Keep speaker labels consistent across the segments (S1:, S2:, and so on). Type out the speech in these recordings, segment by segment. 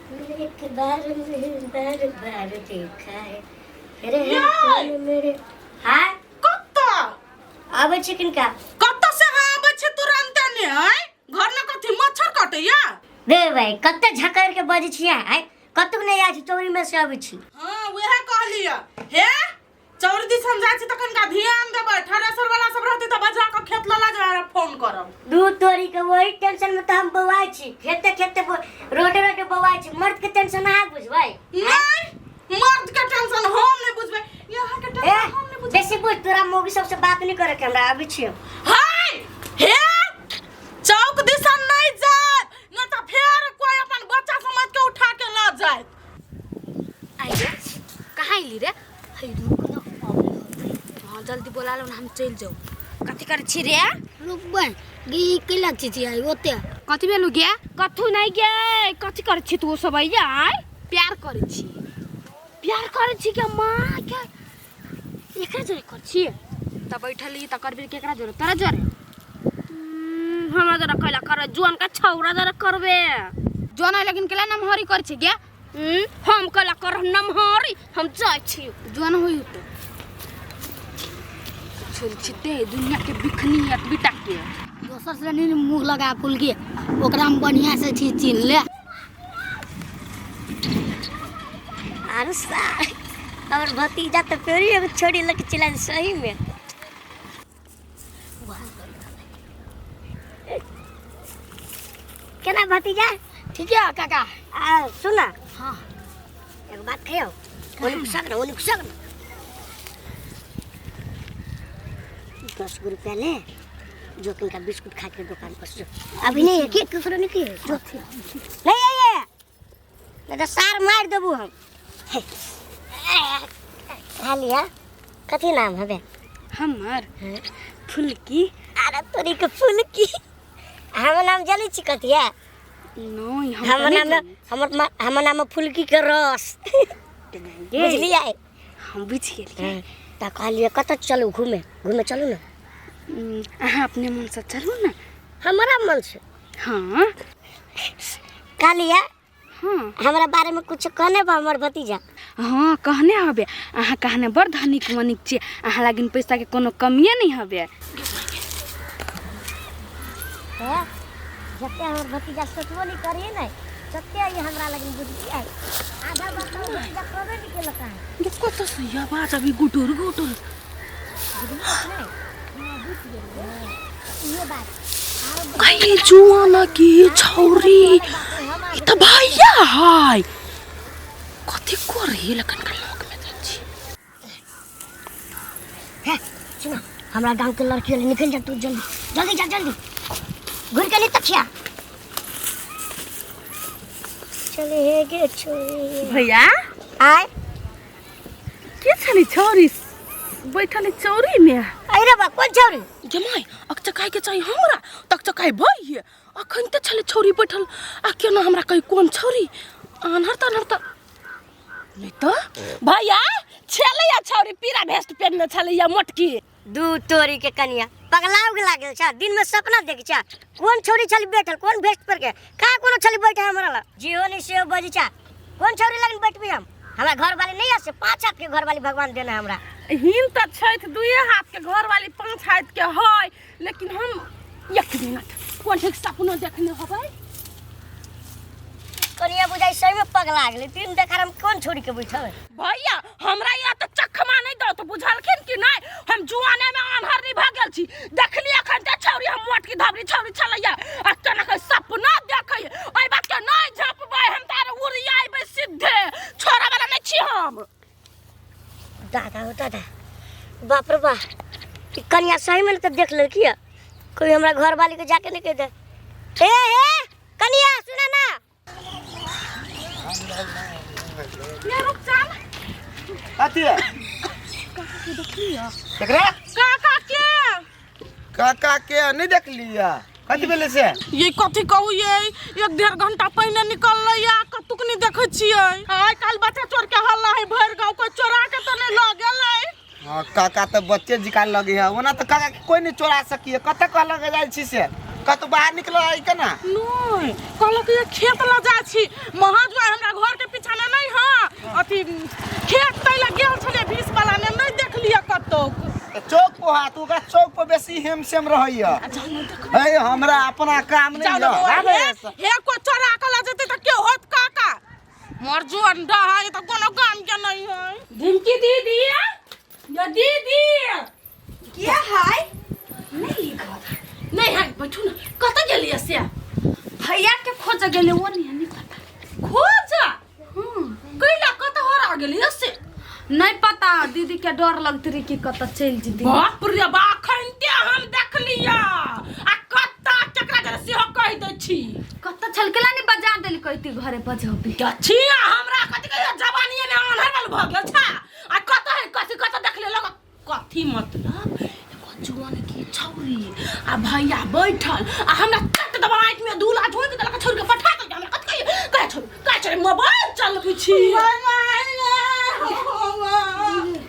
S1: एक बार में बार बार देखा है तेरे है मेरे। हाँ।
S2: कत्ता?
S1: आबै छी किनका?
S2: कत्ता से अहाँ आबै छी तुरंते ने? आय, घर में कथी मच्छर कटैया?
S1: बे भाई, कते झकर के बजै छी आय, कतौ नहि जाइ छी, चौरी में से अबै छी।
S2: हाँ, उहे कहलियै। हे, चौरी दिस हम जाइ छी तऽ कनिका ध्यान देबै। थ्रेसर वाला सब रहतै तऽ बजा कऽ खेत लऽ जा, फोन करब।
S1: दू तोरी के वही टेंशन में तऽ हम बौआइ छी, खेते खेते रोडे रोडे बौआइ छी। मर्द के टेंशन अहाँ बुझबै?
S2: नहीं, मर्द के टेंशन हम नहीं बुझबै, यहाँ के
S1: ए
S2: टेंशन हम नहीं बुझबै।
S1: बेसी बुझ, तोरा मौगी सबसे बात नहीं करे के हमरा, आबै छी हम।
S2: हाय हे, चौक दिसन नहीं जाए, नहीं तऽ फेर कोई अपन बच्चा समझ के उठा के लऽ जायत।
S3: आइए, कहाँ अयली रे?
S1: हे, रुक न।
S3: हाँ, जल्दी बोला लो ना, हम चलि जाउ। कथी करै छी रे?
S4: रुकबै गी, कैला चिचियाई ओते?
S3: कथी भेलु गे? कथू नहीं गे। कथी करै छी तू सब? आइए आय, प्यार करै छी, प्यार करै छी के माँ के एकरा जोरे करै छी तऽ बैठली तऽ करबी केकरा जोरे? तोरा जोरे? हमरा जोरे कैला कर? जुआन का छौरा जोरे करबे। जुआन है लेकिन केला नमहरी करै छी गे? हम कैला कर नमहरी? हम जाइ छी। जुआन होई तो छोड़ छिते दुनिया के बिखनी अतबी टाके।
S4: दोसर से नहीं मुंह लगा फूल के, ओकरा में बढ़िया से छी चिन्ह ले।
S1: आरो सा हमर भतीजा तऽ फेर एगो छोड़ी लऽ के चला सही में। केना भतीजा?
S4: ठीक है काका।
S1: आ सुन।
S4: हाँ।
S1: एगो बात कहियौ? ओने घुसा ना, ओने घुसा ना। 10 गो रुपया ले जो, किनका बिस्कुट खा के दुकान पर जो। अभी नहीं है कि केकरो नहीं की जो नहीं है ये, नहीं तो सार मार देबू हम। खा लिया। कथी नाम हबे?
S3: हमर फुलकी।
S1: अरे तोरी के फुलकी! हमर नाम जानै छी कथी है?
S3: नहीं, हम
S1: हमर
S3: तऽ
S1: नाम
S3: नहि।
S1: हमर नाम है फुलकी के रस।
S3: गे।
S1: बुझलियै?
S3: हम बुझि गेलियै।
S1: तऽ कहलियै, कतऽ चलू घूमे? घूमे चलू ने।
S3: अहाँ अपने मनसँ चलू ने।
S1: हमरा मन से?
S3: हाँ।
S1: कहलियै,
S3: हाँ।
S1: हमरा बारे में कुछ कहने बा हमर भतीजा?
S3: हाँ, कहने हबे। अहाँ कहने बड़ धनिक मनिक छी, अहाँ लागिन पैसाके कोनो कमिए नहीं हबे।
S1: हे, जते हमर भतीजा सोचबो नहीं करिए ने, तते ई हमरा लगिन। बुझलियै? आधा बात हमर भतीजा कहबे नहीं केलक हन।
S2: देखो तो सही आवाज अभी गुटुर गुटुर।
S1: इहे बात।
S2: गई जुआना की छौरी, ई तऽ भैया है। कथी करी लखन के लग में जाइ छी।
S1: हे सुना, हमरा गांव के लड़की वाले, निकल जा तू जल्दी जल्दी, जा जल्दी, घुर के नहीं तकिया चले हे गे छोरी।
S2: भैया।
S1: आय।
S2: के छली छौरी बैठल चौरी में?
S1: अरे बा, कौन छौरी?
S2: जमाई अकचकाय के चाही हमरा तकचकाय भइए। अखन तऽ छलै छौरी बैठल, आ केना हमरा कही कोन छौरी? आन्हर तऽ आन्हर तऽ नहि तऽ भैया छलैया छौरी, पीरा भेस्ट पेनने छलैया मोटकी।
S1: दू तोरी के कनिया, पगलाव के लागल छ, दिन में सपना देख छ। कोन छोरी छली बैठल, कोन भेस्ट पर के? का कोनो छली बैठे हमरा लग? जियो नहीं से बजी छ। कोन छोरी लगन बैठबी हम? हमरा घर वाले नहीं आसे, 5 हाथ के घर वाली भगवान देना हमरा।
S2: हिन तऽ छथि दुए हाथ के घर वाली, 5 हाथ के है, लेकिन हम एक मिनट, कोन ठीक सपनो देखने होबै।
S1: कनिया बुझाई सही में पगला गेलै। दिन देखार हम कोन छोरी के बैठबै?
S2: भैया, हमरा यहाँ तऽ चखमा नहीं दो तो बुझलखिन कि नहीं, हम जुआने में आन्हर नहीं भऽ गेल छी। देखली अखन तऽ छौरी, हम मोटकी धबरी छौरी छलैया, आ केना के सपना देखै। एहि बात के नहीं झपबै हम, तार उड़ियाबै सीधे, छोड़ा वाला नहीं छी हम।
S1: दादा हो दादा, बाप रे बा, ई कनिया सही में तो देख लेलकी है। कोई हमरा घर वाली के जाके नहीं कह दे। ए ए कनिया, सुना ना।
S2: ये रुक चल।
S5: कथी है केकरा?
S2: काका के।
S5: काका के नहीं देखलिया? कथी भेलै से?
S2: ये कथी कहू, ये 1-1.5 घंटा पहिने निकललै या कतुक नहीं देखै छियै। आइ काल्हि बच्चा चोर के हल्ला है भरि गाँव, कोई चोरा के तऽ नहीं लऽ गेलै?
S5: हाँ, काका तऽ बच्चे जिका लगे है। ओना तऽ काका के कोई नहीं चोरा सकी है। कतऽ कहलक जाइ छी से? कतौ बाहर निकल है केना?
S2: नहीं, कहलक ये खेत लऽ जाइ छी। महाज हमरा
S5: तू ओकरा चौक पर बेसी हेम सेम रहैया। हे हमरा अपना काम नहीं
S2: जाओ ना
S5: है
S2: बौआ,
S5: आबे
S2: हे हे को चोरा के लऽ जेतै तऽ के होत काका मोर जो अंडा है तऽ कोनो काम के नहीं है। ढिमकी दीदी, या दीदी
S3: के है नहीं लिखल
S2: नहीं है, बैठू ना। कतऽ गेलियै से?
S3: भैया के खोज गेले, वो नहीं नहीं पता।
S2: खोज कैला, कतऽ हरा गेलियै से?
S3: नहीं पता दीदी के डर लगते रहे कि कतऽ चलि जेतै।
S2: बाप रे बा, अखन ते हम देखलियै आ कतऽ केकरा जरे सेहो कहि दै छी।
S3: कतऽ छलकेला नहीं बजा देलकै, ती घरे बजबी
S2: छी हमरा कथी कहियो जवानीए में आन्हर वाल भऽ गेल छा आ कतऽ है कथी कतऽ देखले लग कथी मतलब एगो जुआन की छौरी आ भैया बैठल आ हमरा चट दबा आँखि में दूला झोंकि देलक, छौरी के पठा देलक। हमरा कथी कहियो कहे छौरी कहे छौरी मोबाइल चलबै छी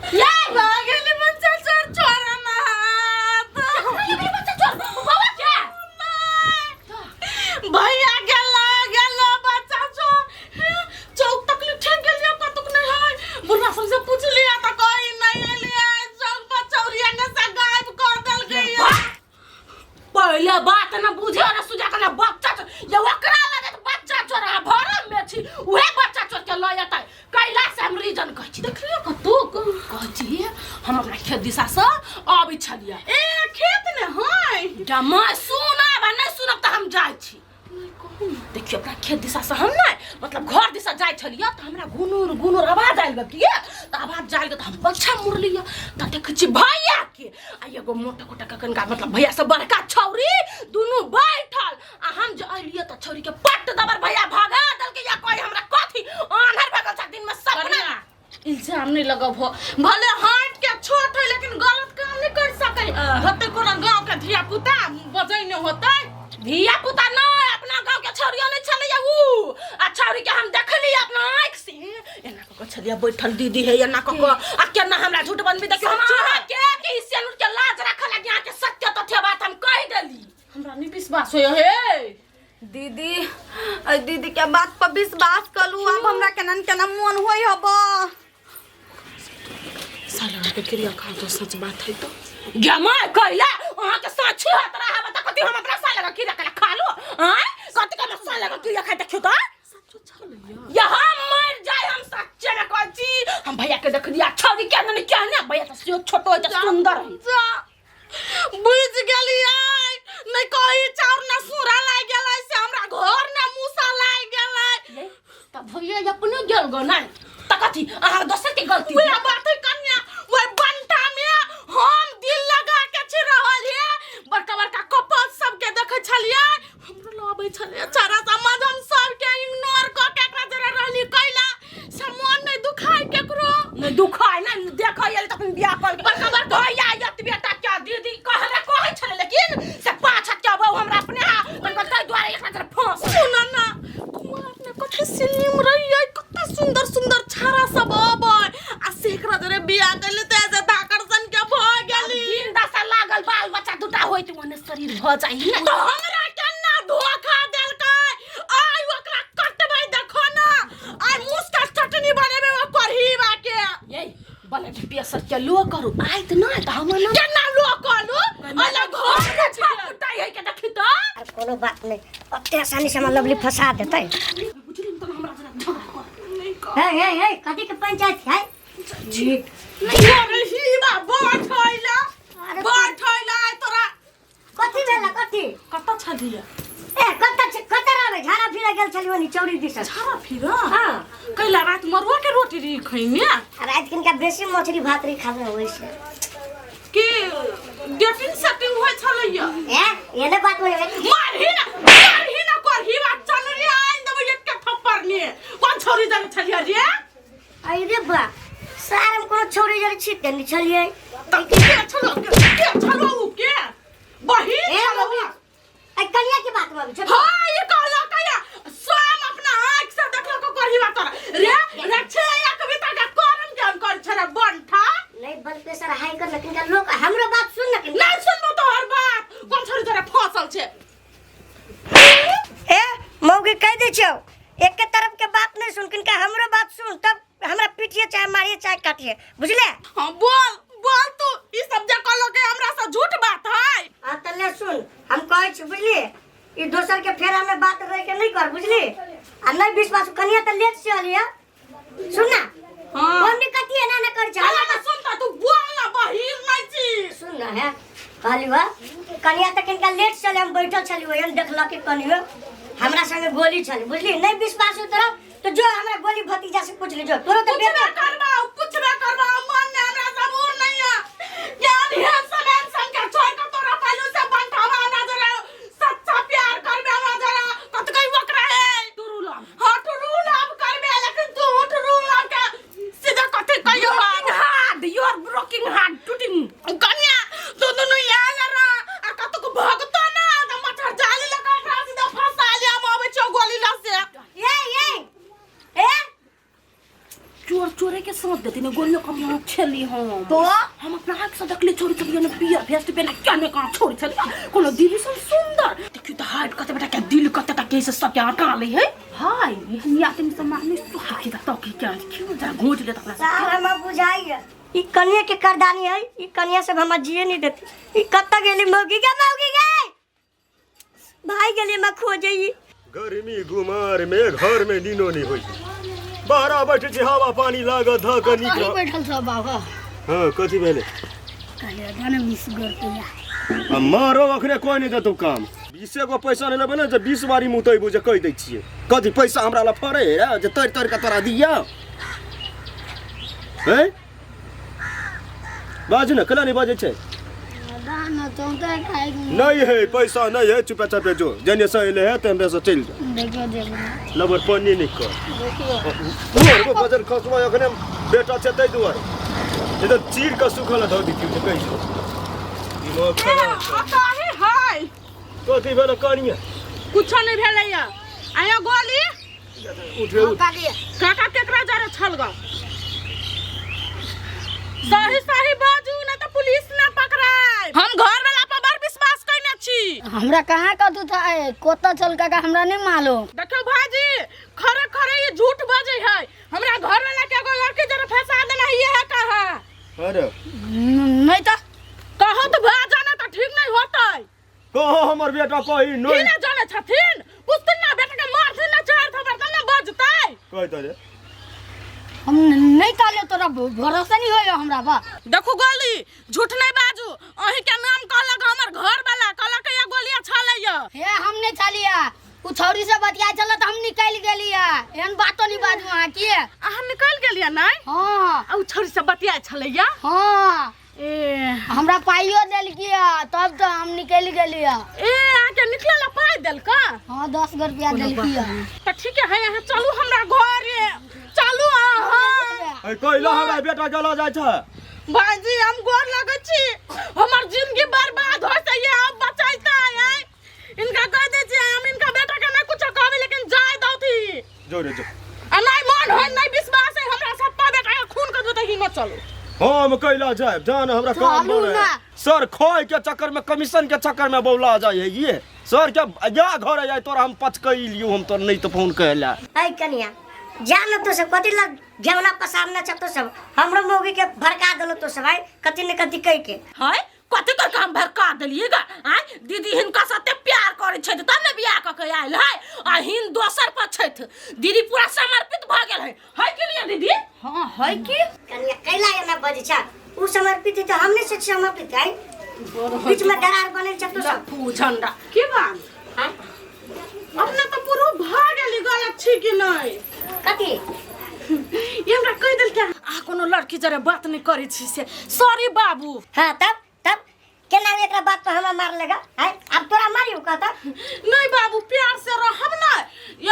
S2: ये
S3: भागल बच्चा चोर चोरा ना हाथ।
S2: बच्चा चोर बाबा क्या
S3: भैया गेला गेला बच्चा चोर चौक तक ठेक गेलियो, कतुक नहीं है। बुढ़वा सबसे पूछ लिया तो कोई नहीं एलिया। चौक पर चौरिया ने से गायब कर देल गई।
S2: पहले बात न बुझे न सुझा के ना बच्चा चोर ये ओकरा लगे त बच्चा चोर आ भरम में छी उहे बच्चा चोर के लऽ जेतै कैला से हम रीजन कहै छी। देखलियो कतौ कहै छी हम अपना खेत दिशा से अबै छलियै।
S3: ए खेत ने है
S2: जमा सुनब आ नहि सुनब तऽ हम जाइ छी। देखियो अपना खेत दिशा से हम नहीं मतलब घर दिशा जाइ छलियै तऽ हमरा गुनुर गुनुर आवाज आयल कि तऽ आवाज जायल तऽ हम पाछा मुड़लियै तऽ देखै छी भैया के आ एगो मोटा कोटा के कनिका मतलब भैया से बड़का छौरी दुनू बैठल आ हम जे अलियै तऽ छौरी के पट दबर भैया भगा देलकै या कोई हमरा कथी आन्हर भगल छ दिन में सपना।
S3: इल्जाम नहीं लगब हो, भले हाथ के छोट है लेकिन गलत काम नहीं कर सके होते। कोनो गांव के धिया पुता बजै नहीं होते।
S2: धिया पुता नहीं, अपना गांव के छौरियो नहीं छलैया ऊ आ छौरी के हम देखली अपना आँख से एना कऽ कऽ छलिया बैठल दीदी है एना कऽ कऽ आ केना हमरा झूठ बनबी। देखियो हम अहाँ के कि ई सेनुर के लाज राखऽ लागी, अहाँ के सत्य तथ्य बात हम कहि देली।
S3: हमरा नहीं विश्वास होय हे
S6: दीदी। अ दीदी के बात पर विश्वास कलू, अब हमरा केना न केना मन होय हब।
S2: साला के क्रिया खा तो सच बात है तो जमा कैला अहाँ के साक्षी होत रहा बता कथी हम अपना साला के क्रिया कला खा लो आय कथी के साला के क्रिया खा देखियो तो यहाँ मर जाए हम सच्चे में कहै छी। हम भैया के देख लिया छौरी के नहीं क्या ने भैया तो सेहो छोटो है तो सुंदर है।
S3: जा बुझ गेलियै, नहीं कही चाउर ना सूरा लागि गेलै से हमरा घर ना मूसा लागि गेलै।
S2: त भैया अपने गेल गो नहीं त कथी अहाँ दोसर के गलती।
S3: वएह बात है कन्या, वह बंटा में हम दिल लगा के छी रहल हे। बड़का बड़का कपल सबके देखै छलियै, हमरो लबै छलियै चारा समझ। हम सबके इग्नोर कऽ के एकरा जरा रहली कैला से मन नहीं दुखाय केकरो।
S2: नहीं दुखाय ना देखै आयल तखन बियाह कर बड़का बड़का भैया यत बेटा क्या दीदी कहले कहै छलै लेकिन से पाँच हाथ के अबौ हमरा अपने हा तनका ताहि दुआरे एकरा जरा फंस।
S3: सुन ना कुमार ने कते सिलिम रहियै, कते सुंदर सुंदर छाड़ा सब अबै आ से एकरा जरे बियाह कैले तऽ ऐसे धाकर सन के भऽ गेली।
S2: दिन दशा लागल बाल बच्चा दूटा होइत ओने शरीर भऽ जाइ ने।
S3: तऽ हमरा केना धोखा देलकै। आइ ओकरा कटबै, देखो ना आइ मूस के चटनी बनेबै ओ करहीबा के।
S2: ये बने बेसर के लो करू आइत ना तऽ हमर ना
S3: केना लो करू अला घर
S2: के छाप कुटाइ है के देखी तऽ।
S1: आर कोनो बात नहीं, ओते आसानी से हमरा लवली फंसा देतै।
S2: बुझली तऽ हमरा जरा झगड़ा कर।
S1: हे हे हे, कथी के पंचायत है?
S3: करहीबा बैठैला
S1: अरे
S3: बैठैला आइ तोरा
S1: कथी भेला कथी?
S3: कतऽ छलियै?
S1: ए कत कत रहबै, झाड़ा फिरा गेल छलियै ओनी चौरी दिस।
S3: झाड़ा फिर?
S1: हाँ।
S3: कैला रात मरुआ के रोटी री खैने
S1: आ रात किनका बेसी मछली भात री खाबे होइ से
S3: कि डेटिंग सेटिंग होइ छलैया?
S1: ए एने बात होइ।
S3: मारही ना मारही ना करहीबा, चल रे आइन देबै एक के थप्पड़ ने। कोन छौरी जाने छलियै रे?
S1: अरे बा सार हम कोनो छौरी जरे छी ते छलियै।
S3: तऽ के छलो, के छलो उ के बहिन
S1: ए
S3: छलो?
S1: मम्मी, ए कनिया के बात में छोड़।
S3: हाँ ये कहला कया स्वयं अपना आँख से देखलक करहीबा तोरा रे रे छे या कविता के करम जान कर छरे बंठा।
S1: नहीं ब्लड प्रेशर हाई कर लेकिन का लोग हमरो बात सुन न।
S3: नहीं सुनबो तोहर बात, कोन छोरी तोरा फसल छे?
S1: ए मौगी कह दे छौ एक के तरफ के बात नहीं सुन, किनका हमरो बात सुन तब हमरा पीटिए चाहे मारिए चाहे काटिए, बुझले?
S3: हाँ बोल बोल, तू ई सब जे कहलो के हमरा से
S2: झूठ बात है।
S1: आ त ले सुन, हम कहै छी बुझली, ई दोसर के फेरा में बात रह के नहीं कर बुझली। आ नहीं विश्वास कनिया त लेट से अलिया सुन ना।
S2: हाँ।
S1: मम्मी कथी एना ना कर
S2: चला ना सुन त तू बोल ना बहिर नहीं छी।
S1: सुन ना है कहली वा कनिया त किनका लेट से हम बैठल छली ओहन देखल के कनियो हमरा संगे गोली छली बुझली। नहीं विश्वास हो तोरा तो जो हमरा गोली भतीजा से पूछ ले जो तोरो तो
S2: कुछ
S1: बेटा
S2: ना करबा, कुछ ना करबा, मन ने हमरा सबूर नहीं है। यार हे समान संग के छोड़ के तोरा पालू से बंठावा हमरा जरा सच्चा प्यार करबे हमरा जरा कत कई वकरा है। True love. हां ट्रू लव करबे, लेकिन तू ट्रू लव के सीधा कथि कहियो heart, your broken heart tooting. कन्या तू दुनु यार रा आ कत को भगतो ना त मच्छर जाली लगा के सीधा फंसा लिया हम आबै छौ गोली ला से।
S1: ए ए ए
S2: चोर चोरे के साथ देती ने गोलियों कम यहाँ छेली हम
S6: तो
S2: हम अपना आँख से देखली छोरी छलिए ने पियर भेस्ट पेना क्या ने कहाँ छोरी छलिए कोनो दीदी सन सुंदर देखियो त हाइट कते बेटा के दिल कते टा के से सब के आटा ले है हाय एहन आदमी सब मारने सुखी त तो की क्या क्यों जरा घोट ले त अपना
S1: साहब हमरा बुझाइए ई कनिया के करदानी है, ई कनिया सब हमरा जिए नहीं देती। ई कत्ता गेली मौगी गे, मौगी गे भाई गेली मैं खोजे ई।
S7: गर्मी गुमार में घर में नीनो नहीं होई, बाहर बैठे छी हवा पानी लागत ध के नीक
S4: कहीं
S7: रह।
S4: बैठल सब बाबा।
S7: हां कथी भेले?
S4: कहले जाने 20 गो रुपया।
S7: आ मारो अखने कोई नहीं देतौ काम। 20 गो पैसा नहीं लेबे ने जे 20 बारी मुतैबू जे कहि दै छियै। कथी पैसा हमरा ला फरे है जे तोड़ तोड़ के तोरा दिया हैं? बाजू ने केना नहीं बाजै छै? नहीं है पैसा नहीं है, चुपे चापे जो जने से एले है तेने से चलि जा।
S4: देखियो देखियो
S7: लबर पानी नहीं कर। देखियो बजर खसबा अखने बेटा छै तै दुआरे जे तऽ चीर के सुखल धऽ दितियौ जे कहि दिमाग खराब छै।
S2: अताही हाय
S7: कथी भेल कनिया?
S2: कुछो नहीं भेलैया। आया गोली
S7: उठे उठ।
S2: काका केकरा जरे छल ग? सही सही बाजू ना तो पुलिस ना पकड़ाए। हम घर वाला पर बड़ विश्वास कइने छी।
S4: हमरा कहाँ कतू था कोता चल काका हमरा नहीं मालूम।
S2: देखो भाजी खरे खरे ये झूठ बजे है। हमरा घर वाला के एगो लड़की जरे फंसा देना ये है कहा।
S7: अरे
S4: नहीं तो
S2: कहो तो भा जाना तो ठीक नहीं होतै।
S7: कहो हमर बेटा कही
S2: की
S7: नहीं
S2: ना जाने छथिन पुछथिन ना बेटा के मारथिन ना चार थप्पड़ तब ना बजतै।
S7: कहि तऽ रे
S4: हम नहीं कहले तोरा भरोसा नहीं होयो हमरा बा।
S2: देखो गोली झूठ नहीं बाजू, अही के नाम कहलक हमर घर वाला कहलक ये गोलिया छलैया।
S4: हे हम नहीं छलिया, उ छौरी से बतिया छल त हम निकल गेलिया। एहन बातो नहीं बाजू अहाँ के।
S2: अहाँ निकल गेलिया नहीं?
S4: हां।
S2: आ उ छौरी से बतिया छलैया?
S4: हां।
S2: ए
S4: हमरा पाइयो देलकिया तब तो हम निकल गेलिया।
S2: ए अहाँ के निकलल पाइ देलका?
S4: हां 10 गो रुपया देलकिया।
S2: त ठीक है अहाँ चलू हमरा घरे चलू अहाँ।
S7: ए कहिला हमरा बेटा गला जाइ छै।
S2: भाईजी हम गोर लगै छी, हमर जिंदगी बर्बाद हो सही अब बचैता है। इनका कह दै छी हम इनका बेटा के नहीं कुछ कहबे लेकिन जाय दौथी।
S7: जो रे जो।
S2: आ नहीं मन है नहीं विश्वास है हमरा सब पर बेटा के खून कर देते ही न चलू।
S7: हम कैला जाए जान हमरा काम
S4: चलू
S7: बने
S4: ना।
S7: सर खोय के चक्कर में कमीशन के चक्कर में बौला जाय है ये सर के या घर जाय तोरा हम पचकई लियो हम तोर नहीं तो फोन कहला।
S1: ऐ कनिया जान तो सब कथी लग घेवना पसारना छ तो सब हमरो मौगी के भड़का देलो तो सब आई कथी ने कथी कह के।
S2: हाय कथी कर काम भड़का देलिएगा? आय दीदी हिनका साथे प्यार करै छै तब ने बियाह क के आयल है आ हिन दोसर पर छथि। दीदी पूरा समर्पित भ गेल है। है कि नहीं दीदी?
S3: हां है कि
S1: कनिया कैला एना बजै छ उ समर्पित है तो हमने से समर्पित है। बीच में दरार बनल छ तो सब
S2: पूछन रा की बात?
S1: हां
S2: अपने तो पूरा भ गेली गलत छी कि नहीं?
S1: कथी
S2: ये हमरा कहि देलकै आ कोनो लड़की जरे बात नहीं करै छी से सॉरी बाबू।
S1: हां तब तब केना एकरा बात पर हमरा मार लेगा? हैं अब तोरा मारियो कहता?
S2: नहीं बाबू प्यार से रहब ना,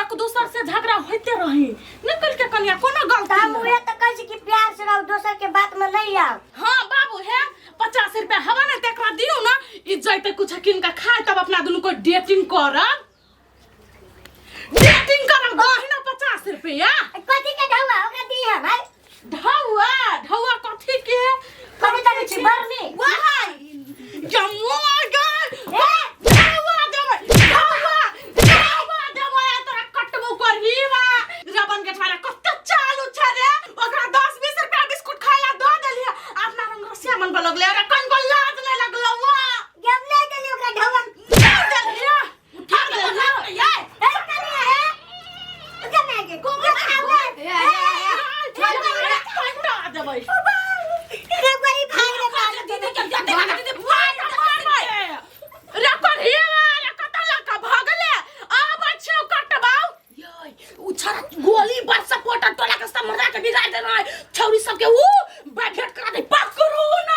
S2: एक दूसर से झगड़ा होते रही। निकल के कनिया कोनो गलती
S1: हम
S2: नहीं।
S1: उहे त कहै छी कि प्यार से रहो दोसर के बात में नहीं आओ।
S2: हां बाबू हे 50 रुपया हवा ना तेकरा दियो ना, ई जैते कुछ किन के खाए तब अपना दुनू को डेटिंग करब। डेटिंग करब दही ना 50 रुपया।
S1: कथी के ढौआ ओकरा दी है भाई?
S2: ढौआ ढौआ कथी के?
S1: कथी करै छी बरनी?
S2: वाह जम्मू आ गए। ढौआ देबै ढौआ ढौआ देबै तोरा कटबो करही बा। रबन के ठोरा कते चालू छै रे, ओकरा 10-20 रुपया बिस्कुट खाय ला दऽ देलियै अपना रंग रसिया बनबऽ लगलै। अरे कनको लाज नहि लगलौ वा? बिगाड़ देना है छौरी सबके ऊ बैठेट करा दे पकड़ू ना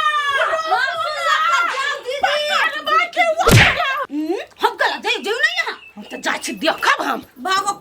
S6: हम गलत जाइयो नहीं यहाँ
S2: हम तो जाइ छी देखब हम
S6: बाबा